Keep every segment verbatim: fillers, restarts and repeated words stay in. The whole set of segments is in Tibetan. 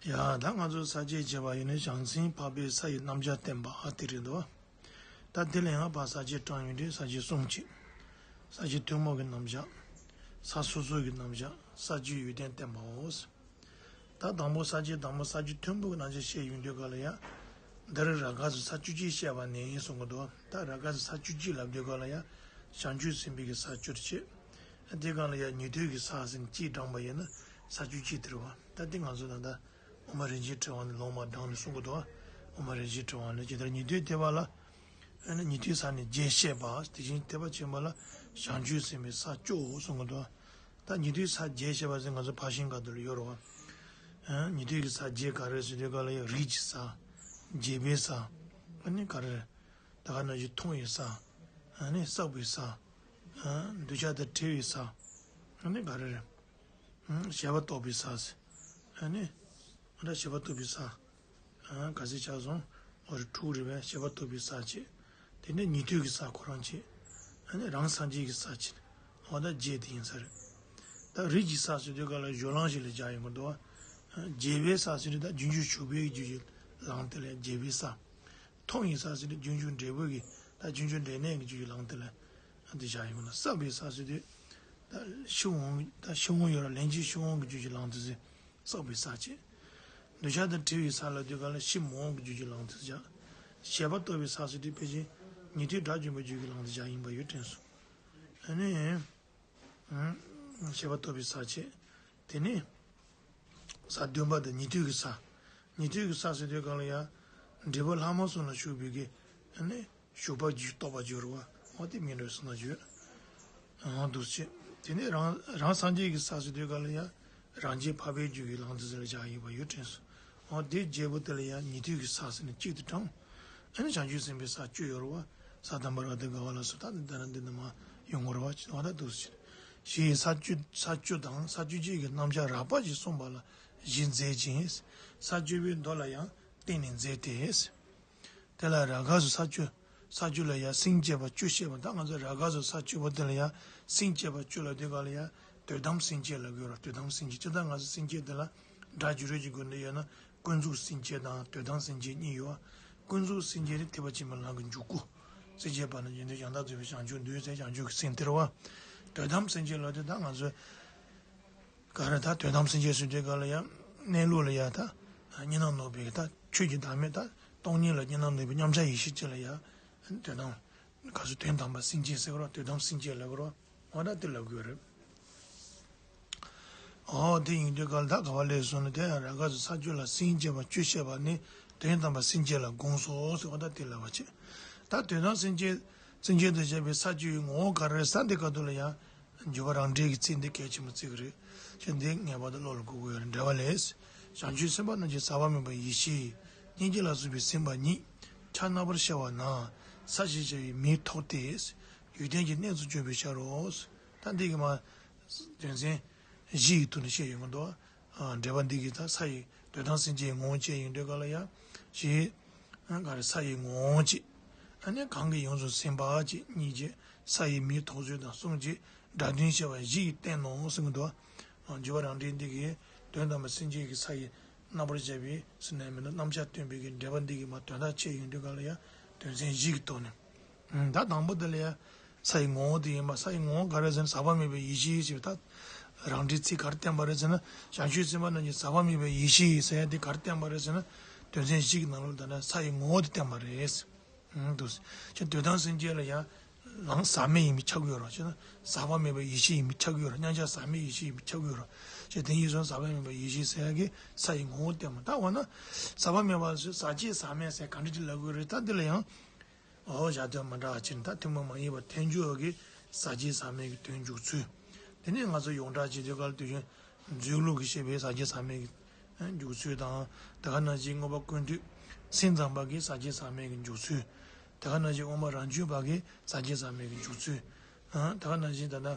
ཡ། ད་ང་ཚོ་ས་བཅད་བྱས་པ་ཡིན་ན་བྱང་སེམས་འཕགས་པའི་ས་ཡི་རྣམ་གཞག་བསྟན་པ་དེ་རེད་འདུག་ད་དེ་ལ་ཡང་ཕར་ས་བཅད་གྲངས་ཡོད་དུས་ས་བཅད་གསུམ་བྱས། ས་བཅད་ཐུན་མོང་གི་རྣམ་གཞག་ས་སོ་སོ་གི་རྣམ་གཞག་ས་བཅད་ཡོན་ཏན་བསྟན་པའོ། ད་དང་པོ་ས་བཅད་དང་པོ་ས་བཅད་ཐུན་མོང་གི་རྣམ་གཞག་བཤད་ཡོང་དུས་ག་ལ་ཡ། འདིར་རཱ་ག་སུ་ས་བཅུ་གཅིག་བཤད་པ་ནས་གསུང་གི་འདུག་ད་རཱ་ག་སུ་ས་བཅུ་གཅིག་ལབ་དུས་ག་ལ་ཡ། བྱང་ཆུབ་སེམས་དཔའི་གི་ས་བཅུ་བྱས། དེ་ག་ལ་ཡ་ཉན་ཐོས་ཀྱི་ས་ཟེར་ནས་གཅིག་བགྲངས་པ་ཡིན་ན་ས་བཅུ་གཅིག་དེ་རེད་བ། ད་དེ་ང་ཚོ་ད་ལྟ། དབུ་མ་རིན་ཆེན་ཕྲེང་བ་ནས་ལུང་མ་དྲངས་ནས་གསུང་གི་འདུག་དབུ་མ་རིན་ཆེན་ཕྲེང་བ་ནས་ཇི་ལྟར་ཉན་ཐོས་ཐེག་པ་ལ། ཨ་ནི་ཉན་ཐོས་ས་ནས་བརྒྱད་བཤད་པ་དེ་བཞིན་ཐེག་པ་ཆེན་པོ་ལ་བྱང་ཆུབ་སེམས་དཔའི་ས་བཅུ་གསུང་གི་འདུག་ད་ཉན་ཐོས་ས་བརྒྱད་བཤད་པ་ཟེར་ང་ཚོ་ཕར་ཕྱིན་ག་དུ་ལ་ཡོད་རེད་བ། ཨ་ཉན་ཐོས་ཀྱི་ས་བརྒྱད་ག་རེ་ཟེར་དུས་ག་ལ་ཡང་རིགས་ཀྱི་ས། བརྒྱད་པའི་ས། ཨ་ནི་ག་རེ་རེད། ད་ག་ནང་བཞིན་མཐོང་བའི་ས། ཨ་ནི་བསགས་པའི་ས། ཨ་འདོད་ཆགས་དང་བྲལ་བའི་ས། ཨ་ནི་ག་རེ་རེད། ཨ་བྱས་པ་རྟོགས་པའི་ས་ཟེར། ཨ་ནི། ཨ་ད་བྱས་པ་རྟོགས་པའི་ས། ཨ་ག་ཚོད་ཆགས་སོང་། འོ་རེ་དྲུག་རེད་པས། བྱས་པ་རྟོགས་པའི་ས་བྱས། དེ་ནས་ཉན་ཐོས་ཀྱི་ས་ཁོ་རང་བྱས། ཨ་ནི་རང་སངས་རྒྱས་ཀྱི་ས་བྱས། འོ་ད་བརྒྱད་དེ་ཡིན་ས་རེད། ད་རིགས་ཀྱི་ས་ཟེར་དུས་ག་ལ་སྦྱོར་ལམ་ཞིག་ལ་སྦྱར་ཡོང་གི་འདུག་ཨ་བརྒྱད་པའི་ས་ཟེར་དུས་ད་རྗེས་འཇུག་ཞུགས་པའི་རྒྱུ་ཡི་ལམ་དེ་ལ་བརྒྱད་པའི་ས། མཐོང་བའི་ས་ཟེར་དུས་རྗེས་འཇུག་འབྲས་བུ་གི་ད་རྗེས་འཇུག་འབྲས་གནས་ཀྱི་རྒྱུ་ཡི་ལམ་དེ་ལ་འདི་བཞག་ཡོང་ན། བསགས་པའི་ས་ཟེར་དུས་ད་ཤི་འོང་ད་ཤི་འོང་ཡོད་ར་ལན་གཅིག་ཤི་འོང་གི་རྒྱུ་ཡི་ལམ་དེ་ཟེར་བསགས་པའི་ས་བྱས། འདོད་ཆགས་དང་བྲལ་བའི་ས་ལ་དུས་ག་ལ་ཤི་མི་འོང་གི་རྒྱུ་ཡི་ལམ་དེ་བཞག་བྱས་པ་རྟོགས་པའི་ས་ཟེར་དུས་ཕལ་ཆེར་ཉན་ཐོས་དགྲ་བཅོམ་པའི་རྒྱུ་ཡི་ལམ་དེ་བཞག་ཡིན་པ་ཡོད་དྲན་སོང་། ཨ་ནི། བྱས་པ་རྟོགས་པའི་ས་བྱས། དེ་ནས། ས་བདུན་པ་དེ་ཉན་ཐོས་ཀྱི་ས། ཉན་ཐོས་ཀྱི་ས་ཟེར་དུས་གང་ལ་ཡང་། འབྲས་བུ་ལྷག་མ་གསུམ་ལ་ཞུགས་པའི་གི། ཨ་ནི། ཞུགས་པ་རྒྱུ་རྟོགས་པ་རྒྱུ་རུ་བ། འོ་དེ་མིན་འགྲོ་སོང་ན་བརྗོད། འོ་འདུག་ཅེས། དེ་ནས་རང་རང་སངས་རྒྱས་ཀྱི་ས་ཟེར་དུས་གང་ལ་ཡང་། རང་རྒྱལ་འཕགས་པའི་རྒྱུ་ཡི་ལམ་དུ་ཟེར་བཞག་ཡོད་པ་ཡོད་དྲན་སོང་། འོ་དེ་བརྒྱད་པོ་དེ་ལ་ཡང་ཉན་ཐོས་ཀྱི་ས་ཟེར་ནས་གཅིག་ཏུ་དྲངས། ཨ་ནི་བྱང་ཆུབ་སེམས་དཔའི་ས་བཅུ་ཡོད་རེད་བ། ས་དང་པོ་ར་དེ་དགའ་བ་ལ་སོགས་ད་ནི་ད་ར་འདི་ནི་མ་ཡོང་གོ་རེད་བ། ཅི་བ་ད་འདུག་ཟེར། ཞེས་ས་བཅུ་ས་བཅུ་དང་ས་བཅུ་གཅིག་གི་རྣམ་གཞག་རགས་པ་ཞིག་གསུངས་པ་ལ་གཞི་མཛད་ཅིང་། ས་བཅུ་པའི་མདོ་ལ་ཡང་བརྟེན་ནས་མཛད་དེ། དེ་ལ་རཱ་ག་སུ་ས་བཅུ། ས་བཅུ་ལ་ཡང་སེམས་བསྐྱེད་པ་བཅུ་བཤད་པ་ད་ང་ཚོ་རཱ་ག་སུ་ས་བཅུ་པོ་དེ་ལ་ཡང་སེམས་བསྐྱེད་པ་བཅུ་ལ་དེ་ག་ལ་ཡང་དོན་དམ་སེམས་བསྐྱེད་ལ་དགོས་ར་དོན་དམ་སེམས་བསྐྱེད་ཅི་ལྟར་ང་ཚོ་སེམས་བསྐྱེད་དེ་ལ་སྒྲ་བསྒྱུར་རོལ་གྱི་སྒོ་ནས་ཡོད་ན། ཀུན་རྫོབ་སེམས་བསྐྱེད་དང་དོན་དམ་སེམས་བསྐྱེད་གཉིས་ཡོད། ཀུན་རྫོབ་སེམས་བསྐྱེད་ནི་ཐེག་པ་ཆེན་པོའི་ལམ་གྱི་འཇུག་སྒོ། སེམས་བསྐྱེད་པ་ནི་ཡོན་ཏན་ཡང་དག་རྫོགས་པའི་བྱང་ཆུབ་འདོད་ཟེར་བྱང་ཆུབ་ཀྱི་སེམས་དེ་རེད་བ། དོན་དམ་སེམས་བསྐྱེད་ལ་དེ་ད་ང་ཚོས་ག་རེ་ད་དོན་དམ་སེམས་བསྐྱེད་ཟེར་དུས་ག་ལ་ཡ། གནས་ལུགས་ལ་ཡ་ད། གཉིས་སྣང་ནོར་བའི་ད་ཆོས་ཀྱི་བདག་མེད་ད། སྟོང་ཉིད་ལ་གཉིས་སྣང་ནོར་བའི་མཉམ་གཞག་ཡེ་ཤེས་ཅིག་ལ་ཡ། དོན་དམ། ག་ཚོད་དོན་དམ་པ་སེམས་བསྐྱེད་ཟེར་གི་རོ་དོན་དམ་སེམས་བསྐྱེད་ལབ་གི་རོ། འོ་ད་དེ་ལབ་དགོས་རེད། ཨོ་དེ་ཡིན་དུས་ག་ལ་ད་ག་བ་ལས་སོང་ན་དེ་ཡང་རཱ་ག་སུ་ས་བཅུ་ལ་སེམས་བསྐྱེད་པ་བཅུ་བཤད་པ་ནི་དོན་དམ་པ་སེམས་བསྐྱེད་ལ་དགོངས་སོ་ཟེར་བ་ད་དེ་ལབ་པ་བྱེད། ད་དོན་དམ་སེམས་བསྐྱེད་སེམས་བསྐྱེད་དུ་བྱས་པའི་ས་བཅུའི་ངོ་བོ་ག་རེ་ས་འདི་ག་དུ་ལ་ཡང་འཇུག་པ་རང་འགྲེལ་གྱི་ཚིག་འདི་གལ་ཆེན་པོ་བརྩི་གི་རེད། ཅེས་འདི་ངེས་པར་དུ་བློ་ལ་འགོད་དགོས་ཡོད་རེད། འགྲེལ་པ་ལས། བྱང་ཆུབ་སེམས་དཔའ་རྣམས་ཀྱི་ཟག་པ་མེད་པའི་ཡེ་ཤེས། སྙིང་རྗེ་ལ་སོགས་པའི་སེམས་དཔའ་ཉིད། ཆ་རྣམ་པར་ཤེས་པ་ན། ས་ཞེས་བྱ་བའི་མིང་ཐོགས་ཏེ། ཡོན་ཏན་གྱི་གནས་སུ་གྱུར་པའི་ཕྱིར་རོ། ད་འདི་གི་མ། དོན་ཚན་བཞི་ཡི་ཐོག་ནས་བཤད་ཡོང་གི་འདུག་འགྲེལ་པ་འདི་གི་ད་ས་ཡི་དོན་དམ་སེམས་བསྐྱེད་ངོ་བོ་བཅས་ཡོང་དུས་ག་ལ་ཡ། ཞེས། ག་རེ་ས་ཡི་ངོ་བོ་བཅས། ཨ་ནི་གང་གིས་ཡོངས་སུ་ཟིན་པ་བཅས་གཉིས་བཅས་ས་ཡི་མིང་ཐོགས་ཚུལ་དང་གསུམ་བཅས་སྒྲ་དོན་བཤད་པ་བཞི་ཡིས་བསྟན་ནོ་གསུངས་འདུག་འཇུག་པ་རང་འགྲེལ་འདི་གིས་དོན་དམ་པའི་སེམས་བསྐྱེད་ཀྱི་ས་ཡི་རྣམ་པར་བཅད་པའི་ཟེར་ནས་མི་འདུག་རྣམ་གཞག་སྟོན་པའི་གི་འགྲེལ་པ་འདི་གིས་མ་དོན་དག་ཕྱེ་ཡོང་དུས་ག་ལ་ཡ་དོན་ཚན་བཞི་གི་ཐོག་ནས། ད་དང་པོ་དེ་ལ་ཡ། ས་ཡི་ངོ་བོ་དེ་ཡིན་པ་ས་ཡི་ངོ་བོ་ག་རེ་ཟེར་ན་ཟག་པ་མེད་པའི་ཡེ་ཤེས་ཞེས་པ་ད། རང་འགྲེལ་ཚིག་ག་རེ་བསྟན་པ་རེད་ཟེར་ན་བྱང་ཆུབ་སེམས་དཔའ་རྣམས་ཀྱི་ཟག་པ་མེད་པའི་ཡེ་ཤེས་ཟེར་ཡ་དེ་ག་རེ་བསྟན་པ་རེད་ཟེར་ན་དོན་ཚན་བཞི་གི་ནང་ལོགས་ད་ལྟ་ས་ཡི་ངོ་བོ་དེ་བསྟན་པ་རེད། འདུག་ཅེས་དོན་དམ་སེམས་བསྐྱེད་ལ་ཡང་ལམ་ཟག་མེད་ཡིན་པས་ཁྱབ་ཀྱི་ཡོད་རེད་ཅེ་ན་ཟག་པ་མེད་པའི་ཡེ་ཤེས་ཡིན་པས་ཁྱབ་ཀྱི་ཡོད་རེད། མཉམ་གཞག་ཟག་མེད་ཡེ་ཤེས་ཡིན་པས་ཁྱབ་ཀྱི་ཡོད་རེད། ཅེས་དེ་ཡིན་སོང་ཟག་པ་མེད་པའི་ཡེ་ཤེས་ཟེར་ཡ་གི་ས་ཡི་ངོ་བོ་བསྟན་པ་ད་འོ་ན་ཟག་པ་མེད་པ་ཟེར་ཟག་བཅས་ཟག་མེད་ཟེར་ག་འདྲ་ཅིག་ལབ་དགོས་རེད་ད་འདི་ལ་ཡང་། འོ་བཞག་དོན་མི་འདྲ་བ་ཕྱིར་ད་ཐུན་མོང་མ་ཡིན་པ་ཐལ་འགྱུར་བ་གི་ཟག་བཅས་ཟག་མེད་ཀྱི་དོན་འཇུག་ཚུལ། དེ་ནས་ང་ཚོ་ཡོངས་གྲགས་ཀྱི་དེ་གར་དུ་བཞིན་མཛོད་ལུགས་ཀྱི་བཤད་པའི་ཟག་བཅས་ཟག་མེད་ཀྱི་འཇུག་ཚུལ་དང་དེ་ག་ནང་བཞིན་མངོན་པ་ཀུན་བཏུས་སེམས་ཙམ་པ་གི་ཟག་བཅས་ཟག་མེད་ཀྱི་འཇུག་ཚུལ། དེ་ག་ནང་བཞིན་དབུ་མ་རང་རྒྱུད་པ་གི་ཟག་བཅས་ཟག་མེད་ཀྱི་འཇུག་ཚུལ། དེ་ག་ནང་བཞིན་ད་ལྟ་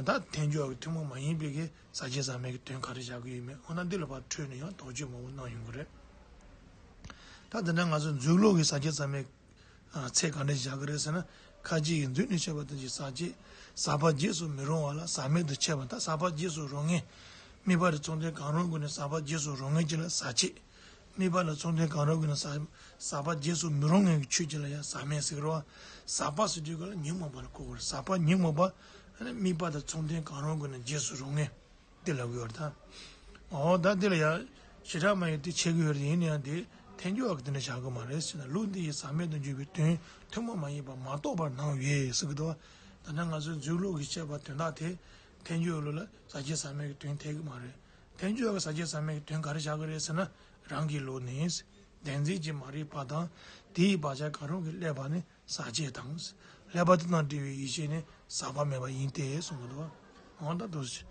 ད་ཐལ་འགྱུར་བ་གི་ཐུན་མོང་མ་ཡིན་པའི་གི་ཟག་བཅས་ཟག་མེད་ཀྱི་དོན་ག་རེ་བཞག་གི་ཡོད་མེད་འོ་ན་འདི་ལ་ཕར་འཕྲོས་ནས་ཡང་དོགས་གཅོད་མང་པོ་གནང་ཡོང་གི་རེད། ད་དེ་འདྲ་ང་ཚོ་མཛོད་ལུགས་ཀྱི་ཟག་བཅས་ཟག་མེད། ཚད་ག་འདྲ་བཞག་གི་རེད་ཟེར་ན། ཁ་ཅིག་གིས་མཛོད་ནས་བཤད་པ་དང་ཅིག་ཟག་བཅས། ཟག་པ་རྗེས་སུ་མི་རུང་བ་ལ་ཟག་མེད་དུ་འཆད་པ་ད་ཟག་པ་རྗེས་སུ་རུང་ངེས། དམིགས་པ་དང་མཚུངས་ལྡན་གང་རུང་ཀུན་ནས་ཟག་པ་རྗེས་སུ་རུང་ངེས་ཅིག་ལ་ཟག་བཅས། དམིགས་པ་དང་མཚུངས་ལྡན་གང་རུང་ཀུན་ནས་ཟག་ཟག་པ་རྗེས་སུ་མི་རུང་ངེས་ཀྱི་ཆོས་ཅིག་ལ་ཡང་ཟག་མེད་ཟེར་གི་རེད་བ། ཟག་པ་ཟེར་དུས་ག་ལ་ཉོན་མོངས་པ་ལ་གོ་དགོས་རེད། ཟག་པ་ཉོན་མོངས་པ། ཨ་ནི་དམིགས་པ་དང་མཚུངས་ལྡན་གང་རུང་ཀུན་ནས་རྗེས་སུ་རུང་ངེས། དེ་ལབ་ཀྱི་ཡོད་རེད་ད། འོ་ད་དེ་ལ་ཡང་བྱེ་བྲག་སྨྲ་བའི་དེ་འཆད་ཀྱི་ཡོད་རེད། ཡིན་ན་ཡང་དེ་ཐལ་འགྱུར་བ་གི་དོན་དུ་བཞག་གི་མ་རེད་ཟེར་ན། ལུགས་འདི་ཡི་ཟག་མེད་དུ་འཇུག་པའི་དོན་ཐུན་མོང་མ་ཡིན་པ་མ་རྟོགས་པར་སྣང་བས་ཟེར་གི་འདུག་བ། ད་ནི་ང་ཚོའི་འཇུག་ལུགས་ཀྱི་བཤད་པ་དོན་དག་དེ་ཐལ་འགྱུར་ལུགས་ལ་ཟག་བཅས་ཟག་མེད་ཀྱི་དོན་ཐེག་གི་མ་རེད། ཐལ་འགྱུར་བ་གི་ཟག་བཅས་ཟག་མེད་ཀྱི་དོན་ག་རེ་བཞག་གི་རེད་ཟེར་ན། རང་གི་ལུགས་ནི། བདེན་འཛིན་གྱི་མ་རིག་པ་དང་དེའི་བག་ཆགས་གང་རུང་གིས་བསླད་པ་ནི་ཟག་བཅས་དང་། བསླད་པ་དེ་དང་བྲལ་བའི་ཡེ་ཤེས་ནི་ཟག་པ་མེད་པ་ཡིན་ཏེ་གསུངས་པ་འདུག་འོ་ད་དུ་ཞེ་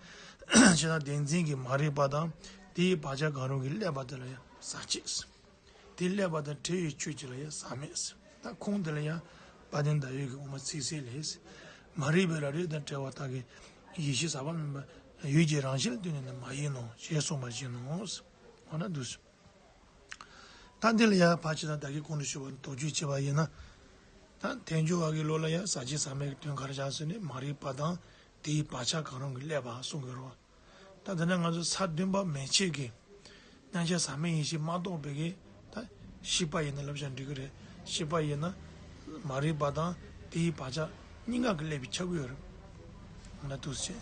ན། བདེན་འཛིན་གྱི་མ་རིག་པ་དང་དེའི་བག་ཆགས་གང་རུང་གིས་བསླད་པ་དེ་ལ་ཡང་ཟག་བཅས། དེ་བསླད་པ་དང་བྲལ་བའི་ཆོས་ཅིག་ལ་ཡང་ཟག་མེད། ད་ཁུངས་དེ་ལ་ཡང་དཔལ་ལྡན་ཟླ་འོད་ཀྱི་དབུ་མ་ཚིག་གསལ་ལས། མ་རིག་པའི་རབ་རིབ་དང་བྲལ་བ་དག་གི་ཡེ་ཤེས་ཟག་པ་མེད་པ་ཡུལ་གྱི་རང་བཞིན་ལ་ལྟོས་ནས་ནི་མ་ཡིན་ནོ་ཞེས་གསུངས་པ་བཞིན་ནོ། འོ་ན་འདུག་སེ། ད་འདི་ལ་ཡང་ཕར་ཕྱིན་དང་བདག་གིས་གོང་དུ་ཞུས་པ་ནི་དོགས་གཅོད་བྱས་པ་ཡིན་ན། ད་ཐལ་འགྱུར་བ་གི་ལུགས་ལ་ཡང་ཟག་བཅས་ཟག་མེད་ཀྱི་དོན་ག་རེ་བཞག་ཟེར་ནས་མ་རིག་པ་དང་དེའི་བག་ཆགས་གང་རུང་གིས་བསླད་པ་གསུང་གི་རེད་བ། ད་དེ་ནས་ང་ཚོ་ས་བདུན་པ་མན་ཆད་ཀྱི་མཉམ་གཞག་ཟག་མེད་ཡེ་ཤེས་མ་རྟོགས་པའི་གི་ད་ཤེས་པ་ཡིན་ན་ལབ་བཞག་འགྲིག་གི་རེད། ཤེས་པ་ཡིན་ན་མ་རིག་པ་དང་དེའི་བག་ཆགས་གཉིས་ཀ་གིས་བསླད་པས་ཁྱབ་ཀྱི་ཡོད་རེད། ང་ལ་འདུག་སེ།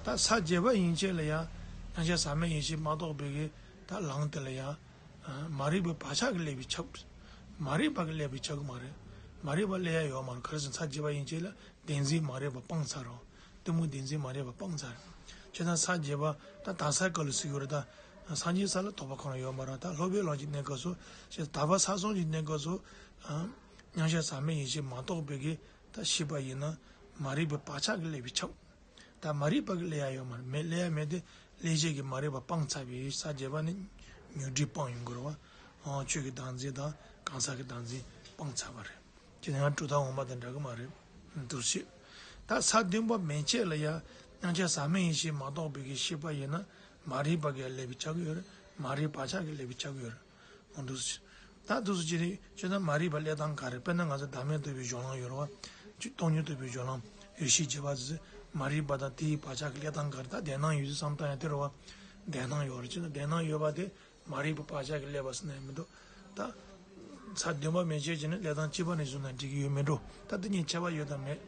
ད་ས་བརྒྱད་པ་ཡན་ཆད་ལ་ཡང་མཉམ་གཞག་ཟག་མེད་ཡེ་ཤེས་མ་རྟོགས་པའི་གི་ད་ལམ་དེ་ལ་ཡང་། མ་རིག་པའི་བག་ཆགས་ཀྱིས་བསླད་པས་ཁྱབ། མ་རིག་པ་གིས་བསླད་པས་ཁྱབ་ཀྱི་མ་རེད། མ་རིག་པ་བསླད་ཡ་ཡོད་མ་རེད། ག་རེ་ཟེར་ན་ས་བརྒྱད་པ་ཡན་ཆད་ལ་བདེན་འཛིན་མ་རིག་པ་སྤངས་ཚར་རོ། གཏི་མུག་བདེན་འཛིན་མ་རིག་པ་སྤངས་ཚར། བྱས་ཙང་ས་བརྒྱད་པ་ད་དག་ས་སྐབས་ལ་ཟེར་གྱི་ཡོད་རེད་ད། སངས་རྒྱས་ས་ལ་དོགས་པ་གང་ཡང་ཡོད་མ་རེད། ད་སློབ་དཔོན་ལམ་གྱི་གནས་སྐབས་སུ་ཞེས་དག་པ་ས་གསུམ་གྱི་གནས་སྐབས་སུ། མཉམ་གཞག་ཟག་མེད་ཡེ་ཤེས་མ་རྟོགས་པའི་གི་ད་ཤེས་པ་ཡིན་ན་མ་རིག་པའི་བག་ཆགས་ཀྱིས་བསླད་པས་ཁྱབ། ད་མ་རིག་པ་གིས་བསླད་ཡ་ཡོད་མ་རེད། མེད་བསླད་ཡ་མེད་དེ། བསླད་བྱེད་ཀྱི་མ་རིག་པ་སྤངས་ཚར་བའི་ས་བརྒྱད་པ་ནི་ཉོན་སྒྲིབ་སྤངས་ཡོང་གི་རེད་བ། ཨང་ཆོས་ཀྱི་བདག་འཛིན་དང་གང་ཟག་གི་བདག་འཛིན་སྤངས་ཚར་བ་རེད། ཅི་ནས་ཡང་གྲུབ་མཐའ་འོག་མ་དང་འདྲ་གི་མ་རེད། འདུག་སེ། ད་ས་བདུན་པ་མན་ཆད་ལ་ཡང་མཉམ་གཞག་ཟག་མེད་ཡེ་ཤེས་མ་རྟོགས་པའི་གི་ཤེས་པ་ཡིན་ན་མ་རིག་པ་གིས་བསླད་པས་ཁྱབ་ཀྱི་ཡོད་རེད། མ་རིག་བག་ཆགས་ཀྱིས་བསླད་པས་ཁྱབ་ཀྱི་ཡོད་རེད། འོ་འདུག་སེ། ད་འདུག་སེ་ཅི་རེད་ཅེ་ན། མ་རིག་པ་བསླད་སྟངས་ག་རེ། དཔེར་ན་ང་ཚོ་བདག་མེད་རྟོགས་པའི་སྦྱོར་ལམ་ཡོད་རེད་བ། ཅིག་སྟོང་ཉིད་རྟོགས་པའི་སྦྱོར་ལམ་ཡེ་ཤེས་རྒྱས་པ་ཟེར། མ་རིག་པ་དང་དེའི་བག་ཆགས་ཀྱིས་བསླད་སྟངས་ག་རེ། ད་བདེན་སྣང་ཡོད་ཚུལ་བསམ་བཏང་ཡ་དེ་རེད་བ། བདེན་སྣང་ཡོད་རེད་ཅེ་ན། བདེན་སྣང་ཡོད་པ་དེ་མ་རིག་པའི་བག་ཆགས་ཀྱིས་བསླད་པ་ཟེར་ན་ཡང་མི་འདུག་ད་ས་བདུན་པ་མན་ཆད་ཅེ་ན་བསླད་སྟངས་གཅིག་པ་ནས་བཟུང་ན་འགྲིག་གི་ཡོད་མེད་འགྲོ། ད་དེ་གཉིས་ཁྱད་པར་ཡོད་དམ་མེད།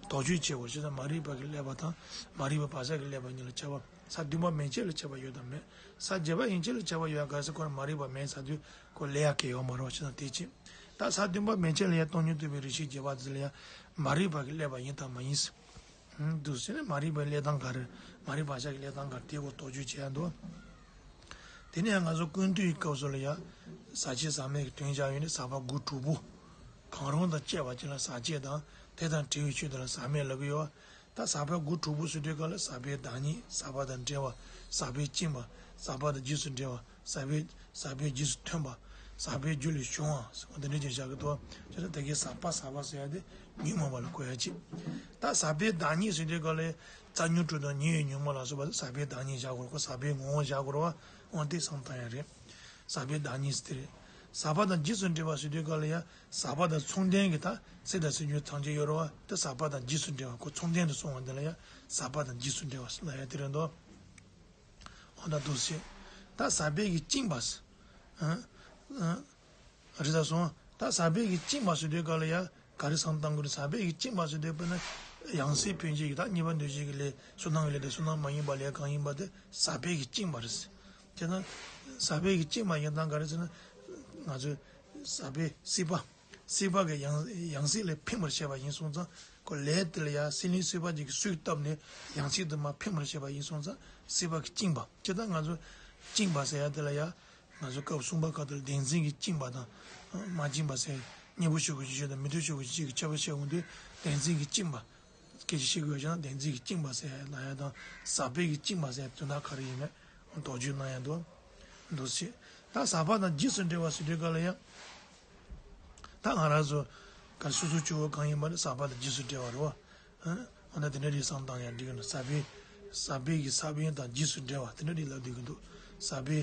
དོགས་གཅོད་བྱེད་དགོས་ཅེ་ན། མ་རིག་པ་གིས་བསླད་པ་དང་མ་རིག་པའི་བག་ཆགས་ཀྱིས་བསླད་པ་གཉིས་ལ་ཁྱད་པར། ས་བདུན་པ་མན་ཆད་ལ་ཁྱད་པར་ཡོད་དམ་མེད། ས་བརྒྱད་པ་ཡན་ཆད་ལ་ཁྱད་པར་ཡོད་ཡ། ག་རེ་ཟེར་ཁོ་རང་མ་རིག་པ་མེད་ཚར་དུས་ཁོ་བསླད་ཡ་གང་ཡང་ཡོད་མ་རེད་བ། བྱས་ཙང་དེ་ཅི། ད་ས་བདུན་པ་མན་ཆད་ལ་ཡང་སྟོང་ཉིད་རྟོགས་པའི་རིགས་ཤེས་རྒྱས་པ་དེ་ལ་ཡང་མ་རིག་པ་གིས་བསླད་པ་ཡིན་དམ་མ་ཡིན་ཟེར། འདུག་ཟེར་ནས་མ་རིག་པའི་བསླད་སྟངས་ག་རེ། མ་རིག་བག་ཆགས་ཀྱིས་བསླད་སྟངས་ག་རེ། དེའི་སྐོར་དོགས་གཅོད་བྱེད་ཡ་འདུག་དེ་ནས་ང་ཚོ་ཀུན་བཏུས་ཀྱི་སྐབས་སུ་ལ་ཡང་ཟག་བཅས་ཟག་མེད་ཀྱི་དོན་བཞག་ཡོད་ནས་ཟག་པ་དགུ་དྲུག་པོ། གང་རུང་དང་བཅས་པ་ཅིག་ལ་ཟག་བཅས་དང་དེ་དང་བྲལ་བའི་ཆོས་དེ་ལ་ཟག་མེད་ལབ་ཀྱི་ཡོད། ད་ཟག་པ་དགུ་དྲུག་པོ་ཟེར་དུས་སྐབས་ལ་ཟག་པའི་བདག་ཉིད། ཟག་པ་དང་བྲལ་བ། ཟག་པས་བཅིངས་པ། ཟག་པ་དང་རྗེས་སུ་འབྲེལ་བ། ཟག་པའི་ཟག་པས་རྗེས་སུ་མཐུན་པ། ཟག་པའི་རྒྱུ་ལས་བྱུང་བ་འདི་འདྲ་ཅིག་བཞག་གི་འདུག་དེ་ལ་ད་གིན་ཟག་པ་ཟག་པ་ཟེར་ཡ་དེ་ཉོན་མོངས་པ་ལ་གོ་ཡ་གཅིག་ད་ཟག་པའི་བདག་ཉིད་ཟེར་དུས་སྐབས་ལ་རྩ་ཉོན་དྲུག་དང་ཉེ་བའི་ཉོན་མོངས་ལ་སོགས་པ་ཟག་པའི་བདག་ཉིད་བཞག་དགོས་རེད། ཁོ་ཟག་པའི་ངོ་བོ་བཞག་དགོས་རེད་བ། འོ་དེ་བསམ་བཏང་ཡ་རེད། ཟག་པའི་བདག་ཉིད་ཟེར་དེ་རེད། ཟག་པ་དང་རྗེས་སུ་འབྲེལ་བ་ཟེར་དུས་སྐབས་ལ་ཡ་ཟག་པ་དང་མཚུངས་ལྡན་གྱི་ད་སེམས་དང་སེམས་བྱུང་ཐམས་ཅད་ཡོད་རེད་བ། དེ་ཟག་པ་དང་རྗེས་སུ་འབྲེལ་བ། ཁོ་མཚུངས་ལྡན་དུ་སོང་བ་འདི་ལ་ཡ་ཟག་པ་དང་རྗེས་སུ་འབྲེལ་བ་ལབ་ཡ་དེ་རེད་འདུག་འོ་ན་འདུག་སེ། ད་ཟག་པས་ཀྱིས་བཅིངས་པ། ཨ་ཨ་རེད་ད་སོང་། ད་ཟག་པས་ཀྱིས་བཅིངས་པ་ཟེར་དུས་སྐབས་ལ་ཡ་ག་རེ་བསམ་བཏང་དགོས་རེད། ཟག་པས་ཀྱིས་བཅིངས་པ་ཟེར་དུས་དཔེར་ན་ཡང་སྲིད་འཕེན་བྱེད་ཀྱི་ད་གཉིས་པ་འདུས་བྱས་ཀྱི་ལས་བསོད་ནམས་ཀྱི་ལས་དང་བསོད་ནམས་མ་ཡིན་པ་ལས་གང་ཡིན་པ་དེ་ཟག་པས་ཀྱིས་བཅིངས་པ་རེད། དེ་ན་ཟག་པས་ཀྱིས་བཅིངས་པ་ཡིན་སྟངས་ག་རེ་ཟེར་ན། ང་ཚོས་ཟག་པའི་སྲིད་པ། སྲིད་པ་གི་ཡང་ཡང་སྲིད་ལས་འཕེན་པར་བྱེད་པ་ཡིན་སོང་ཙང་ཁོ་ལས་དེ་ལ་ཡང་སྲིད་ལེན་སྲིད་པ་ཅིག་གིས་གསོས་བཏབ་ནས་ཡང་སྲིད་དུ་མར་འཕེན་པར་བྱེད་པ་ཡིན་སོང་ཙང་སྲིད་པ་གིས་བཅིངས་པ། ཇི་ལྟར་ང་ཚོ་བཅིངས་པ་ཟེར་ཡ་དེ་ལ་ཡང་ང་ཚོ་སྐབས་གསུམ་པ་ཁག་དེ་ལ་བདེན་འཛིན་གྱིས་བཅིངས་པ་དང་མ་བཅིངས་པ་ཟེར། གཉེན་པོ་ཆོས་ཀྱི་སྤྱོད་བྱེད་དང་མི་མཐུན་ཕྱོགས་ཀྱི་སྤྱོད་བྱེད་ཀྱི་ཁྱད་པར་བཤད་འོང་དུས་བདེན་འཛིན་གྱིས་བཅིངས་པ། སྐད་ཆ་བཤད་དགོས་ཀྱང་བདེན་འཛིན་གྱིས་བཅིངས་པ་ཟེར་ལབ་ཡ་དང་ཟག་པས་ཀྱིས་བཅིངས་པ་ཟེར་དོན་དག་ག་རེ་ཡིན་མེད་དོགས་གཅོད་གནང་ཡ་འདུག་འདུག་སེ། ད་ཟག་པ་དང་རྗེས་སུ་འབྲེལ་བ་ཟེར་དུས་སྐབས་ལ་ཡང་། ད་ང་རང་ཚོ་ག་སོ་སོ་སྐྱེ་བོ་གང་ཡིན་པ་ནི་ཟག་པ་དང་རྗེས་སུ་འབྲེལ་བ་རེད་བ། ཨ་འོ་ན་དེ་འདྲ་རེད་བསམ་བཏང་ཡང་འགྲིག་གི་འདུག་ཟག་པའི་ཟག་པའི་གི་ས་བོན་དང་རྗེས་སུ་འབྲེལ་བ་དེ་འདྲ་རེད་ལབ་བསྡད་ཀྱི་འདུག་ཟག་པའི་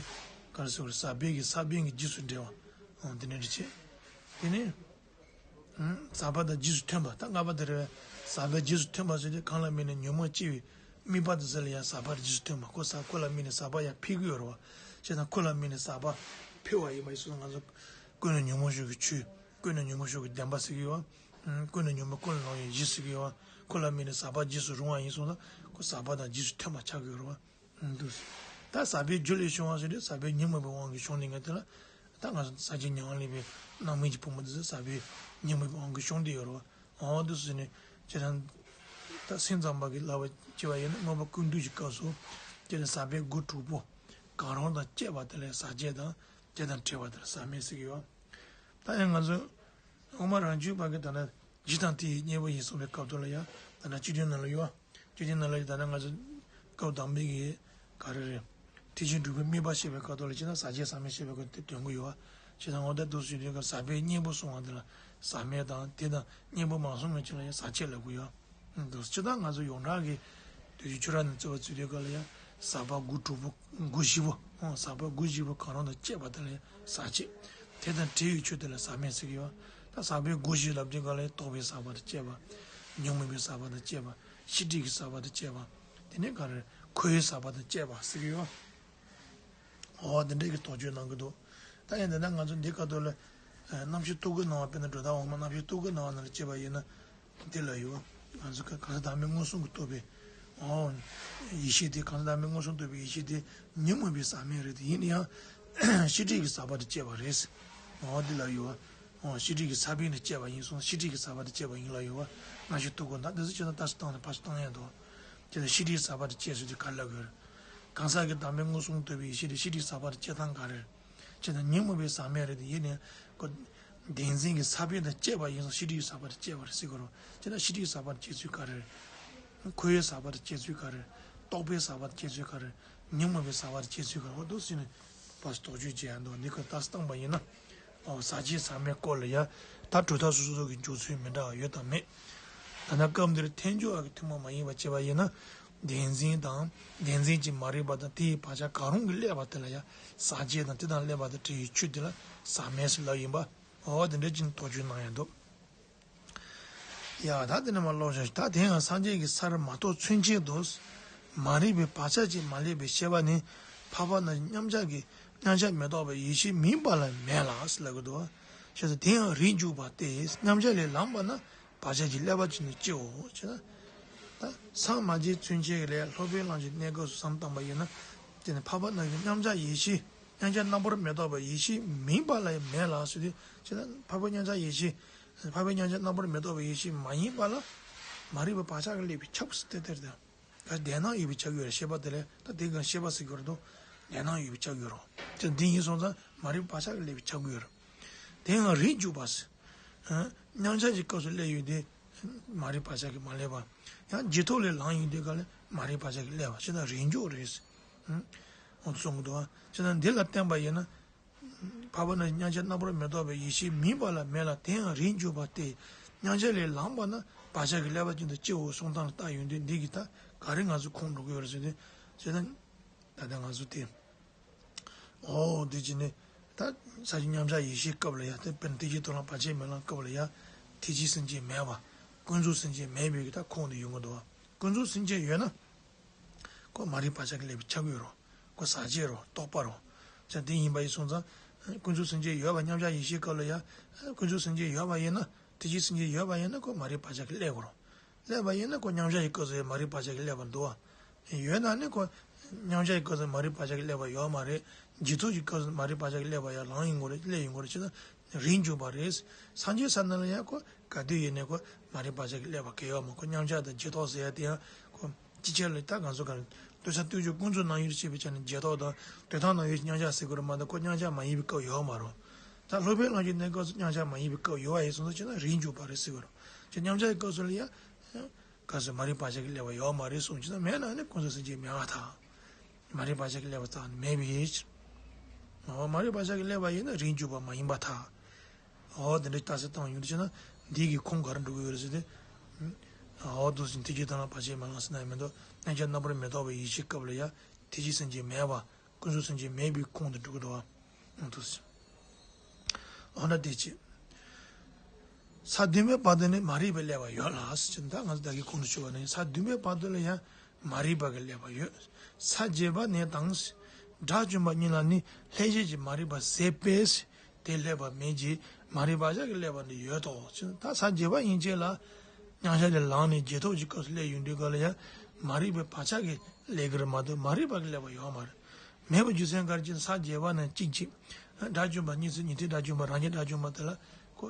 ག་རེ་ཟེར་དགོས་རེད། ཟག་པའི་གི་ས་བོན་གྱི་རྗེས་སུ་འབྲེལ་བ། འོ་དེ་འདྲ་རེད་བྱས། དེ་ནས། ཟག་པ་དང་རྗེས་སུ་མཐུན་པ། ད་ལྔ་པ་དེ་རེད་བས། ཟག་པའི་རྗེས་སུ་མཐུན་པ་ཟེར་དུས་གང་ལ་དམིགས་ནས་ཉོན་མོངས་སྐྱེ་བའི་ དམིགས་པ་དེ་ཚོ་ལ་ཡང་ཟག་པ་རྗེས་སུ་མཐུན་པ། ཁོ་ཟག་ཁོ་ལ་དམིགས་ནས་ཟག་པ་ཡང་འཕེལ་གྱི་ཡོད་རེད་བ། བྱས་ཙང་ཁོ་ལ་དམིགས་ནས་ཟག་པ་འཕེལ་བ་ཡིན་པ་ཡིན་སོང་ཙང་ང་ཚོ་ཀུན་ནས་ཉོན་མོངས་ཤུགས་ཀྱི་ཆོས། ཀུན་ནས་ཉོན་མོངས་ཤུགས་ཀྱི་བདེན་པ་ཟེར་གྱི་ཡོད་བ། ཀུན་ནས་ཉོན་མོངས་ཀུན་ལ་སློང་བའི་གཞི་ཟེར་གྱི་ཡོད་བ། ཁོ་ལ་དམིགས་ནས་ཟག་པ་རྗེས་སུ་རུང་བ་ཡིན་སོང་ཙང་ཁོ་ཟག་པ་དང་རྗེས་སུ་མཐུན་པ་ཆགས་ཀྱི་ཡོད་རེད་བ། འདུག་ད་ཟག་པའི་རྒྱུ་ལས་བྱུང་བ་ཟེར་དུས་ཟག་པའི་ཉོན་མོངས་པའི་དབང་གིས་བྱུང་ནས་ང་དེ་ལ་ད་ང་ཚོ་ཟག་བཅས་ཉེ་བར་སླེབས་པའི་རྣམ་སྨིན་གྱི་ཕུང་པོ་འདི་ཚོ་ཟག་པའི་ཉོན་མོངས་པའི་དབང་གིས་བྱུང་བསྡད་ཡོད་རེད་བ། འོ་འདུག་ཟེར་ནས་ཁྱེད་རང་ད་སེམས་ཙམ་པ་གིས་ལབ་པ་བྱས་པ་ཡིན་ན་མངོན་པ་ཀུན་བཏུས་ཀྱི་སྐབས་སུ་ཁྱེད་རང་ཟག་པའི་སྒོ་དྲུག་པོ་གང་རུང་དང་བཅས་པ་དེ་ལ་ཟག་བཅས་དང་དེ་དང་བྲལ་བ་དེ་ལ་ཟག་མེད་ཟེར་གྱི་ཡོད། ད་ཡང་ང་ཚོ་དབུ་མ་རང་རྒྱུད་པ་གིས་ད་ལྟ་གཞི་དང་དེ་ཡི་གཉེན་པོ་ཡིན་གསུངས་པའི་སྐབས་དུ་ལ་ཡང་ད་ལྟ་སྤྱི་དོན་ནང་ལ་ཡོད། སྤྱི་དོན་ནང་ལ་ཡང་ད་ལྟ་ང་ཚོ་སྐབས་དང་པོའི་གི་ག་རེ་རེད། ཐེག་ཆེན་དྲུག་པའི་དམིགས་པ་བཤད་པའི་སྐབས་དུ་ལ་བྱས་ན་ཟག་བཅས་ཟག་མེད་བཤད་པའི་སྐབས་དེ་དོན་གུ་ཡོད། བྱས་ཙང་འོ་ད་འདུག་ཟེར་དུས་ཀ་ཟག་པའི་གཉེན་པོ་གསུངས་པ་དེ་ལ་ཟག་མེད་དང་དེ་དང་གཉེན་པོ་མ་གསུངས་པའི་ཕྱིར་ལ་ཡང་ཟག་བཅས་ལབ་དགོས་ཡོད། འདུག་སྤྱིར་བཏང་ང་ཚོ་ཡོངས་གྲགས་ཀྱི་དུས་ཀྱི་ཆོས་ར་ནས་རྩོད་པ་རྩོད་དུས་སྐབས་ལ་ཡང་ཟག་པ་སྒོ་དྲུག་པོ་སྒོ་བཞི་པོ། ཨོ་ཟག་པ་སྒོ་བཞི་པོ་གང་རུང་དང་བཅས་པ་དེ་ལ་ཡང་ཟག་བཅས། དེ་དང་བྲལ་བའི་ཆོས་དེ་ལ་ཟག་མེད་ཟེར་གྱི་ཡོད། ད་ཟག་པའི་སྒོ་བཞི་ལབ་དུས་སྐབས་ལ་ཡང་རྟོག་པའི་ཟག་པ་དང་བཅས་པ། ཉོན་མོངས་པའི་ཟག་པ་དང་བཅས་པ། ཤེས་སྒྲིབ་ཀྱི་ཟག་པ་དང་བཅས་པ། དེ་ནས་ག་རེ་འཁོར་བའི་ཟག་པ་དང་བཅས་པ་ཟེར་གྱི་ཡོད། འོ་དེ་འདྲའི་གི་དོགས་གཅོད་གནང་གི་འདུག་ད་ཡིན་ད་ལྟ་ང་ཚོ་འདི་སྐབས་ཐོག་ལ་རྣམ་ཤེས་རྟོག་གེའི་སྣང་བ། དཔེར་ན་སྒྲོ་བཏགས་འོག་མ་རྣམ་ཤེས་རྟོག་གེའི་སྣང་བ་ནང་ལ་སྐྱེས་པ་ཡིན་ན་དེ་ལ་ཡོད། ང་ཚོ་གང་ཟག་བདག་མེད་མངོན་སུམ་གྱིས་རྟོགས་པའི་འོ་ཡེ་ཤེས་དེ། གང་ཟག་བདག་མེད་མངོན་སུམ་རྟོགས་པའི་ཡེ་ཤེས་དེ་ཉོན་མོངས་པའི་ཟག་མེད་རེད་དེ། ཡིན་ན་ཡང་ཤེས་སྒྲིབ་ཀྱི་ཟག་པ་དང་བཅས་པ་རེད། འོ་འདི་ལ་ཡོད། འོ་ཤེས་སྒྲིབ་ཀྱི་ས་བོན་དང་བཅས་པ་ཡིན་སོང་། ཤེས་སྒྲིབ་ཀྱི་ཟག་པ་དང་བཅས་པ་ཡིན་ལ་ཡོད། རྣམ་ཤེས་རྟོག་གེ་ད་འདི་ཚོ་བྱས་ན་ལྟ་སུ་བཏང་ནས་ཕར་སུ་བཏང་ཡ་འདུག་དེ་ལ་ཤེས་སྒྲིབ་ཟག་པ་དང་བཅས་ཟེར་དུས་ག་རེ་ལབ་དགོས་རེད། གང་ཟག་གི་བདག་མེད་མངོན་སུམ་རྟོགས་པའི་ཡེ་ཤེས་དེ་ཤེས་སྒྲིབ་ཟག་པ་དང་བཅས་སྟངས་ག་རེ་རེད། བྱས་ན་ཉོན་མོངས་པའི་ཟག་མེད་རེད་དེ། ཡིན་ནའང་ཁོ་བདེན་འཛིན་གྱི་ས་བོན་དང་བཅས་པ་ཡིན་སོང་། ཤེས་སྒྲིབ་ཟག་པ་དང་བཅས་པ་རེད་ཟེར་དགོས་རེད། བྱས་ན་ཤེས་སྒྲིབ་ཟག་པ་དང་བཅས་ཚུལ་ག་རེ་རེད། འཁོར་བའི་ཟག་པ་དང་བཅས་ཚུལ་ག་རེ་རེད། རྟོག་པའི་ཟག་པ་དང་བཅས་ཚུལ་ག་རེ་རེད། ཉོན་མོངས་པའི་ཟག་པ་དང་བཅས་ཚུལ་ག་རེ་རེད། འོ་འདུག་ཟེར་ནས་ཕར་དོགས་གཅོད་བྱེད་ཡ་འདུག་འདི་ཁོ་ལྟ་སྟངས་པ་ཡིན་ན། ཨོ་ཟག་བཅས་ཟག་མེད་སྐོར་ལ་ཡ། ད་གྲུབ་མཐའ་སོ་སོ་སོ་གི་འཇོག་ཚུལ་མི་འདྲ་བ་ཡོད་དམ་མེད། ད་ལྟ་སྐབས་འདིར་ཐལ་འགྱུར་བ་གི་ཐུན་མོང་མ་ཡིན་པ་བྱས་པ་ཡིན་ན། བདེན་འཛིན་དང་བདེན་འཛིན་གྱི་མ་རིག་པ་དང་དེ་ཡི་བག་ཆགས་གང་རུང་གིས་བསླད་པ་དེ་ལ་ཡ་ཟག་བཅས་དང་། དེ་དང་བསླད་པ་དང་བྲལ་བའི་ཆོས་དེ་ལ་ཟག་མེད་ཟེར་ལབ་ཡིན་པ། ཨོ་དེ་འདྲ་ཅིག་དོགས་གཅོད་གནང་ཡ་འདུག་ཡ་ད་དེ་ནས་མར་ཀློག་བྱ་ཞིག་ད་དེ་ཡང་སངས་རྒྱས་ཀྱི་སར་མ་གཏོགས་ཚུན་ཆད་དུ། མ་རིག་པའི་བག་ཆགས་ཀྱིས་མ་བསླད་པའི་ཤེས་པ་ནི། འཕགས་པ་རྣམས་ཀྱི་མཉམ་གཞག་གི་མཉམ་གཞག་མི་རྟོག་པའི་ཡེ་ཤེས་མིན་པ་ལ་མེད་ལ་ཟེར་ལབ་ཀྱི་འདུག་བྱས་ཙང་དེ་ཡང་རིགས་འཇུག་པ་སྟེ། མཉམ་གཞག་ལས་ལངས་པ་ན་བག་ཆགས་ཀྱིས་བསླད་པ་ཅན་དུ་སྐྱེའོ། བྱས་ན་ད་སངས་མ་རྒྱས་ཚུན་ཆད་ཀྱི་ལས་སློབ་དཔོན་གླང་ཆེན་གནས་སྐབས་སུ་བསམ་བཏང་པ་ཡིན་ན། དེ་ནི་འཕགས་པ་རྣམས་ཀྱི་མཉམ་གཞག་ཡེ་ཤེས་མཉམ་གཞག་རྣམ་པར་མི་རྟོག་པའི་ཡེ་ཤེས་མིན་པ་ལ་མེད་ལ་ཟེར་དུས། བྱས་ན་འཕགས་པའི་མཉམ་གཞག་ཡེ་ཤེས། འཕགས་པའི་མཉམ་གཞག་རྣམ་པར་མི་རྟོག་པའི་ཡེ་ཤེས་མ་ཡིན་པ་ལ། མ་རིག་པའི་བག་ཆགས་ཀྱིས་བསླད་པའི་ཁྱབ་སུ་དེ་ལྟར་དང་། ད་བདེན་སྣང་ཡོད་པའི་ཆ་ཡོད་རེད། ཤེས་པ་དེ་ལས་ད་དེ་གང་ཤེས་པ་ཟེར་གྱི་རེད་དོ། བདེན་སྣང་ཡོད་པའི་ཆ་ཡོད་རོ། དེ་འདི་ཡིན་སོང་ཙང་མ་རིག་པའི་བག་ཆགས་ཀྱིས་བསླད་པའི་ཆ་ཡོད་རོ། དེ་ཡང་རིགས་འཇུག་པ་ཟེར། མཉམ་གཞག་གི་སྐབས་སུ་བསླད་ཡོད་དེ། མ་རིག་པའི་བག་ཆགས་ཀྱིས་མ་བསླད་པ། ཡང་རྗེས་ཐོབ་ལས་ལངས་ཡོང་དུས་ག་ལ་མ་རིག་པའི་བག་ཆགས་ཀྱིས་བསླད་པ་ཞེ་ན་རིགས་འཇུག་རེད། འོ་གསུང་གི་འདུག་བ། ཞེ་ན་འདི་ལ་བརྟེན་པ་ཡིན་ན། འཕགས་པ་རྣམས་ཀྱི་མཉམ་གཞག་རྣམ་པར་མི་རྟོག་པའི་ཡེ་ཤེས་མིན་པ་ལ་མེད་ལ། དེ་ཡང་རིགས་འཇུག་པ་སྟེ། མཉམ་གཞག་ལས་ལངས་པ་ན་བག་ཆགས་ཀྱིས་བསླད་པ་ཅན་དུ་སྐྱེའོ་གསུང་སྟངས་ལ་བལྟ་ཡོང་དུས་འདི་གིས་ད་ག་རེ་ང་ཚོ་ཁུངས་འགྲོ་གི་ཡོད་རེད་ཟེར་དུས། ཟེར་ན། ད་ལྟ་ང་ཚོ་དེ། འོ་དེ་ཅི་ནས་ད་ས་བཅུ་མཉམ་གཞག་ཡེ་ཤེས་སྐབས་ལ་ཡ། དེ་དཔེར་ན་ཐེག་ཆེན་མཐོང་ལམ་བར་ཆད་མེད་ལམ་སྐབས་ལ་ཡ། ཐེག་ཆེན་སེམས་ཅན་མེད་པ། ཀུན་རྫོབ་སེམས་ཅན་མེད་པའི་གི་ད་ཁུངས་དེ་ཡོང་གི་འདུག་བ། ཀུན་རྫོབ་སེམས་ཅན་ཡོད་ན། ཁོ་མ་རིག་པ་བག་ཆགས་ཀྱིས་བསླད་པའི་ཆ་ཡོད་རོ། ཁོ་ཟག་བཅས་རོ། རྟོག་པ་རོ། ཅང་དེ་ཡིན་པ་ཡིན་སོང་ཙང་། ཀུན་རྫོབ་སེམས་ཅན་ཡོད་པ་མཉམ་གཞག་ཡེ་ཤེས་སྐབས་ལ་ཡ། ཀུན་རྫོབ་སེམས་ཅན་ཡོད་པ་ཡིན་ན། ཐེག་ཆེན་སེམས་ཅན་ཡོད་པ་ཡིན་ན་ཁོ་མ་རིག་པ་བག་ཆགས་ཀྱིས་བསླད་དགོས་རོ། བསླད་པ་ཡིན་ན་ཁོ་མཉམ་གཞག་གི་སྐབས་སུ་ཡང་མ་རིག་པ་བག་ཆགས་ཀྱིས་བསླད་པ་འདུག་བ། ཡོད་ན་ནི་ཁོ་མཉམ་གཞག་གི་སྐབས་སུ་མ་རིག་པ་བག་ཆགས་ཀྱིས་བསླད་པ་ཡོད་མ་རེད། རྗེས་ཐོབ་ཀྱི་སྐབས་སུ་མ་རིག་པ་བག་ཆགས་ཀྱིས་བསླད་པ་ཡར་ལངས་ཡོང་གི་རེད། བསླད་ཡོང་གི་རེད། ཅི་ན་རིགས་འཇུག་པ་རེད། སངས་རྒྱས་ས་ན་ལ་ཡང་ཁོ་ག་དུས་ཡིན་ནའི་ཁོ་མ་རིག་པ་བག་ཆགས་ཀྱིས་བསླད་པ་གང་ཡང་ཡོད་མ་རེད། ཁོ་མཉམ་གཞག་དང་རྗེས་ཐོབ་ཟེར་ཡ་དེ་ཡང་ཁོ། ཅི་བྱས་ལ་ད་ང་ཚོ་ག་རེ། ལྟོས་ས་ལྟོས་བཅུག་ཀུན་རྫོབ་སྣང་ཡུལ་ཤེས་པའི་ཆ་ནས་རྗེས་ཐོབ་དང་དོན་དམ་སྣང་ཡུལ་མཉམ་གཞག་ཟེར་དགོས་རེད་མ་གཏོགས་ཁོ་མཉམ་གཞག་མ་ཡིན་པའི་སྐབས་ཡོད་མ་རེད། ད་སློབ་དཔོན་གླང་ཆེན་གནས་སྐབས་སུ་མཉམ་གཞག་མ་ཡིན་པའི་སྐབས་ཡོད་པ་ཡིན་སོང་ཙང་ཅི་ན་རིགས་འཇུག་པ་རེད་ཟེར་དགོས་རེད། ཅི་མཉམ་གཞག་གི་སྐབས་སུ་ལ་ཡ། ག་ཚོད་མ་རིག་པ་བག་ཆགས་ཀྱིས་བསླད་པ་ཡོད་མ་རེད་གསུངས། ཅི་ན་མེད་ན་ནི་ཀུན་རྫོབ་སེམས་ཅན་མེད་པར་ཐལ། མ་རིག་པ་བག་ཆགས་ཀྱིས་བསླད་པ་རྩ་ནས་མེད་པའི་ཕྱིར། འོ་མ་རིག་པ་བག་ཆགས་ཀྱིས་བསླད་པ་ཡིན་ན་རིགས་འཇུག་པ་མ་ཡིན་པར་ཐལ། འོ་དེ་འདྲ་རྟགས་གསལ་བཏང་ཡོང་དུས་ཅི་ན་འདི་གི་ཁུངས་ག་རེ་འགྲོ་གི་ཡོད་རེད་ཟེར་ཏེ། འོ་འདུག་ཟིན་ཐེག་ཆེན་མཐོང་ལམ་བར་ཆད་མེད་ལམ་ཟེར་ན་ཡང་མི་འདུག་རྣམ་གཞག་རྣམ་པར་མི་རྟོག་པའི་ཡེ་ཤེས་སྐབས་ལ་ཡ་ཐེག་ཆེན་སེམས་ཅན་མེད་པ། ཀུན་རྫོབ་སེམས་ཅན་མེད་པའི་ཁུངས་དེ་འགྲོ་གི་འདུག་བ། འོ་འདུག་ཟེར། འོ་ན་དེ་ཅི། ས་བདུན་པའི་བར་དུ་ནི་མ་རིག་པས་བསླད་པ་ཡོད་ལ་ཟེར་ད་ང་ཚོ་ད་གིན་ཁུངས་དུ་ཆུད་པ་ནི་ས་བདུན་པའི་བར་དུ་ལ་ཡང་། མ་རིག་པ་གིས་བསླད་པ་ཡོད། ས་བརྒྱད་པ་ནས་དང་། དགྲ་བཅོམ་པ་གཉིས་ལ་ནི་ལྷན་སྐྱེས་ཀྱི་མ་རིག་པ་ཟད་པས་དེ་བསླད་པ་མེད་ཀྱི། མ་རིག་པ་བག་ཆགས་ཀྱིས་བསླད་པ་ནི་ཡོད་དོ། ད་ས་བརྒྱད་པ་ཡན་ཆད་ལ་མཉམ་གཞག་ལས་ལངས་ནས་རྗེས་ཐོབ་ཀྱི་སྐབས་སུ་སླེབས་ཡོང་དུས་སྐབས་ལ་ཡང་མ་རིག་པའི་བག་ཆགས་ཀྱིས་བསླད་ཀྱི་རེད་མ་གཏོགས་མ་རིག་པ་གིས་བསླད་པ་ཡོད་མ་རེད། མེད་པའི་རྒྱུ་མཚན་ག་རེ་བྱས་ན་ས་བརྒྱད་པ་ནས་གཅིག་གཅིག་དགྲ་བཅོམ་པ་གཉིས་སུ་ཉན་ཐོས་དགྲ་བཅོམ་པ་རང་རྒྱལ་དགྲ་བཅོམ་པ་དེ་ལ་ཁོ།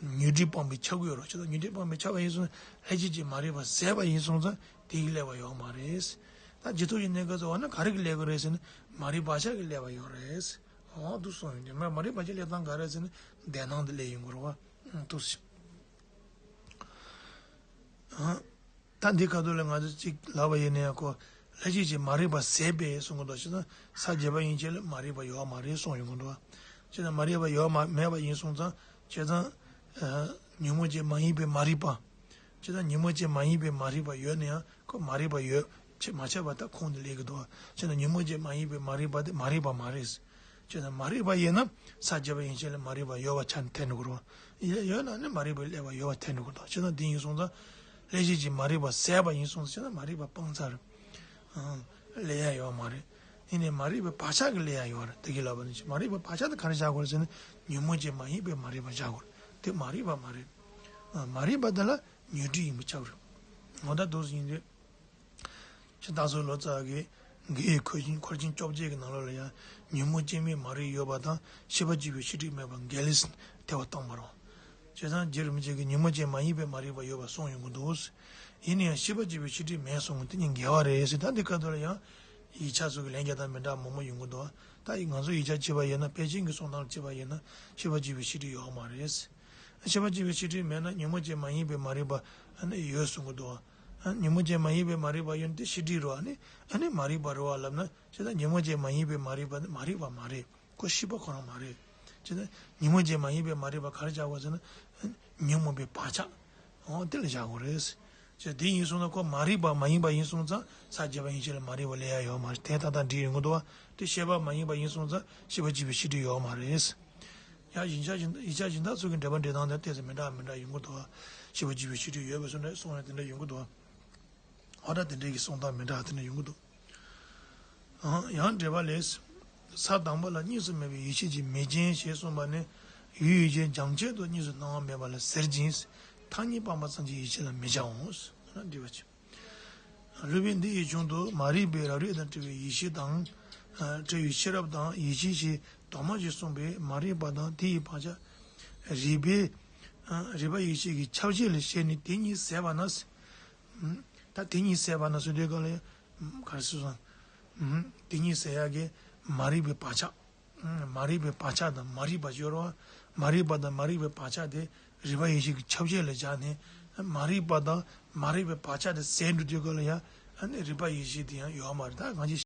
ཉོན་སྒྲིབ་སྤངས་པའི་ཆ་གོས་རོ། ཅི་ལྟར་ཉོན་སྒྲིབ་སྤངས་པའི་ཆ་བ་ཡིན་སོང་ལྷན་སྐྱེས་ཀྱི་མ་རིག་པ་ཟད་པ་ཡིན་སོང་ཙང་དེ་ཡིས་བསླད་པ་ཡོད་མ་རེད། ད་རྗེས་ཐོབ་ཀྱི་གནས་སྐབས་སུ་འོ་ན་ག་རེ་གིས་བསླད་ཀྱི་རེད་ཟེར་ན་མ་རིག་པ་བག་ཆགས་ཀྱིས་བསླད་པ་ཡོད་རེད། འོ་འདུག་གསུངས་ཡོང་དུས་མ་མ་རིག་པ་བག་ཆགས་བསླད་སྟངས་ག་རེ་ཟེར་ན་བདེན་སྣང་དུ་སླེབས་ཡོང་གི་རེད་བ། འདུག་སེ། ད་འདི་ཁ་ཐུག་ལ་ང་ཚོ་གཅིག་ལབ་པ་ཡིན་ན་ཡང་ཁོ་ལྷན་སྐྱེས་ཀྱི་མ་རིག་པ་ཟད་པས་གསུང་གི་འདུག་བྱས་ཙང་ས་བརྒྱད་པ་ཡན་ཆད་ལ་མ་རིག་པ་ཡོད་མ་རེད་གསུངས་ཡོང་གི་འདུག་བྱས་ཙང་མ་རིག་པ་ཡོད་མ་མེད་པ་ཡིན་སོང་ཙང་བྱས་ཙང་ཉོན་མོངས་ཅན་མ་ཡིན་པའི་མ་རིག་པ། བྱས་ཙང་ཉོན་མོངས་ཅན་མ་ཡིན་པའི་མ་རིག་པ་ཡོད་ན་ཡང་ཁོ་མ་རིག་པ་ཡོད་ཆེ་མ་ཆགས་པ་ད་ཁུངས་དེ་སླེབས་ཀྱི་འདུག་བྱས་ཙང་ཉོན་མོངས་ཅན་མ་ཡིན་པའི་མ་རིག་པ་དེ་མ་རིག་པ་མ་རེད། བྱས་ཙང་མ་རིག་པ་ཡིན་ན་ས་བརྒྱད་པ་ཡན་ཆད་ལ་མ་རིག་པ་ཡོད་པ་ཆ་ནས་ཐལ་འགྲོ་གི་རེད་བ། ཡོད་ན་ནི་མ་རིག་པའི་བསླད་པ་ཡོད་པ་ཐལ་འགྲོ་གི་རེད་བ། བྱས་ཙང་དེ་ཡིན་སོང་ཙང་ལྷན་སྐྱེས་ཀྱི་མ་རིག་པ་ཟད་པ་ཡིན་སོང་ཙང་བྱས་ཙང་མ་རིག་པ་སྤངས་ཚར་རེད། བསླད་ཡ་ཡོད་མ་རེད། ཡིན་ནའི་མ་རིག་པའི་བག་ཆགས་ཀྱིས་བསླད་ཡ་ཡོད་རེད། དེ་གི་ལབ་པ་ནི་མ་རིག་པའི་བག་ཆགས་དེ་ག་རེ་བཞག་དགོས་རེད་ཟེར་ན་ཉོན་མོངས་ཅན་མ་ཡིན་པའི་མ་རིག་པ་བཞག་དགོས་རེད། དེ་མ་རིག་པ་མ་རེད། མ་རིག་པ་དེ་ལ་ཉོན་སྒྲིབ་ཡིན་པ་ཆགས་རེད། འོ་ད་འདུག་སེ་ཡིན་དུས། ཕྱི་ལྟ་ཚུལ་ལོ་ཙཱ་བ་གིས་འགལ་བའི་འཁོར་ཆེན་འཁོར་ཆེན་བཅོ་བརྒྱད་ཀྱི་ནང་ལོགས་ལ་ཡང་ཉོན་མོངས་ཅན་མའི་མ་རིག་ཡོད་པ་དང་ཤེས་པ་སྐྱེ་བའི་ཤེས་སྒྲིབ་མེད་པར་འགལ་ཟེར་ཐལ་བ་བཏང་བ་རེད། བྱས་ཙང་རྗེ་རིན་པོ་ཆེ་གིས་ཉོན་མོངས་ཅན་མ་ཡིན་པའི་མ་རིག་པ་ཡོད་པ་གསུངས་ཡོང་གི་འདུག་ཡིན་ན་ཡང་ཤེས་པ་སྐྱེ་བའི་ཤེས་སྒྲིབ་མེད་གསུངས་པ་དེ་གཉིས་འགལ་བ་རེད་ཟེར། ད་འདི་ཁ་ཐུག་ལ་ཡང་ཡིག་ཆ་ཚོ་གི་ལན་རྒྱག་སྟངས་མི་འདྲ་མང་པོ་ཡོང་གི་འདུག་ད་ང་ཚོ་ཡིག་ཆ་བྱས་པ་ཡིན་ན་ཕལ་ཆེར་གྱི་གསུང་སྟངས་བྱས་པ་ཡིན་ན་ཤེས་པ་སྐྱེ་བའི་ཤེས་སྒྲིབ་ཡོད་མ་རེད། ཤེས་པ་སྐྱེ་བའི་ཤེས་སྒྲིབ་མེད་ན་ཉོན་མོངས་ཅན་མ་ཡིན་པའི་མ་རིག་པ་ཨ་ནི་ཡོད་གསུང་གི་འདུག་ཨ་ཉོན་མོངས་ཅན་མ་ཡིན་པའི་མ་རིག་པ་ཡོད་ན་དེ་ཤེས་སྒྲིབ་རེད་བ། ཨ་ནི་ཨ་ནི་མ་རིག་པ་རེད་བ་ལབ་ན་བྱས་ཙང་ཉོན་མོངས་ཅན་མ་ཡིན་པའི་མ་རིག་པ་ནི་མ་རིག་པ་མ་རེད། ཁོ་ཤེས་པ་ཁོ་རང་མ་རེད། བྱས་ཙང་ཉོན་མོངས་ཅན་མ་ཡིན་པའི་མ་རིག་པ་ག་རེ་བྱ་དགོས་ཟེར་ན་ཉོན་མོངས་པའི་བག་ཆགས་འོ་དེ་ལ་བཞག་དགོས་རེད། བྱས་དེ་ཡིན་སོང་ན་ཁོ་མ་རིག་པ་མ་ཡིན་པ་ཡིན་སོང་ཙང་ས་བརྒྱད་པ་ཡན་ཆད་ལ་མ་རིག་པ་བསླད་ཡ་ཡོད་མ་རེད། དེ་ཏག་ཏག་འགྲིག་ཡོང་གི་འདུག་བ། དེ་ཤེས་པ་མ་ཡིན་པ་ཡིན་སོང་ཙང་ཤེས་པ་སྐྱེ་བའི་ཤེས་སྒྲིབ་ཡོད་མ་རེད། ཡང་ཡིག་ཆ་གཞན་ཡིག་ཆ་གཞན་དག་ཚོ་གི་འགྲེལ་པ་འགྲེལ་སྟངས་དེ་ཏོག་ཙམ་མི་འདྲ་མི་འདྲ་ཡོང་གི་འདུག་བ། ཤེས་པ་སྐྱེ་བའི་ཤེས་སྒྲིབ་ཡོད་པའི་སོང་ནས་གསུངས་ཡ་དེ་འདྲ་ཡོང་གི་འདུག་བ། འོ་ད་དེ་འདྲའི་གི་གསུང་སྟངས་མི་འདྲ་དེ་འདྲ་ཡོང་གི་འདུག་ཡང་འགྲེལ་པ་ལས། ས་དང་པོ་ལ་གཉིས་སུ་མེད་པའི་ཡེ་ཤེས་ཀྱི་མེ་ལྕེ་ཞེས་གསུངས་པ་ནི་ཡུལ་ཡུལ་ཅན་རྒྱང་ཆད་དུ་གཉིས་སུ་སྣང་བ་མེད་པ་ལ་ཟེར་ཅིང་། ཐ་སྙད་སྤངས་པ་ཙམ་གྱིས་ཡེ་ཤེས་ལ་མི་བྱའོ། འདྲི་བ་ཅི། སློབ་དཔོན་འདི་ཡིས་ཀྱང་དུ་མ་རིག་པའི་རབ་རིབ་དང་བྲལ་བའི་ཡེ་ཤེས་དང་། བྲལ་བའི་ཤེས་རབ་དང་ཡེ་ཤེས་ཞེས་དོགས་མ་ཞེས་གསུངས་པས་མ་རིག་པ་དང་དེ་ཡི་བག་ཆགས། རིག་པའི་རིག་པ་ཡེ་ཤེས་ཀྱི་ཁྱབ་བྱེད་ལ་བྱས་ནས་དེ་གཉིས་ཟད་པ་ན། ད་དེ་གཉིས་ཟད་པ་ན་ཟེར་དུས་ག་ལ་ཡང་ག་རེ་ཟེར་སོང་། དེ་གཉིས་ཟད་ཡག་གི་མ་རིག་པའི་བག་ཆགས། མ་རིག་པའི་བག་ཆགས་དང་མ་རིག་པ་ཡོད་རེད་བ། མ་རིག་པ་དང་མ་རིག་པའི་བག་ཆགས་དེ་རིག་པ་ཡེ་ཤེས་ཀྱི་ཁྱབ་བྱེད་ལ་བཞག་ནས་མ་རིག་པ་དང་མ་རིག་པའི་བག་ཆགས་དེ་ཟད་འགྲོ་དུས་ག་ལ་ཡང་ཨ་ནི་རིག་པ་ཡེ་ཤེས་དེ་ཡང་ཡོད་མ་རེད། ད་གང་ཅི་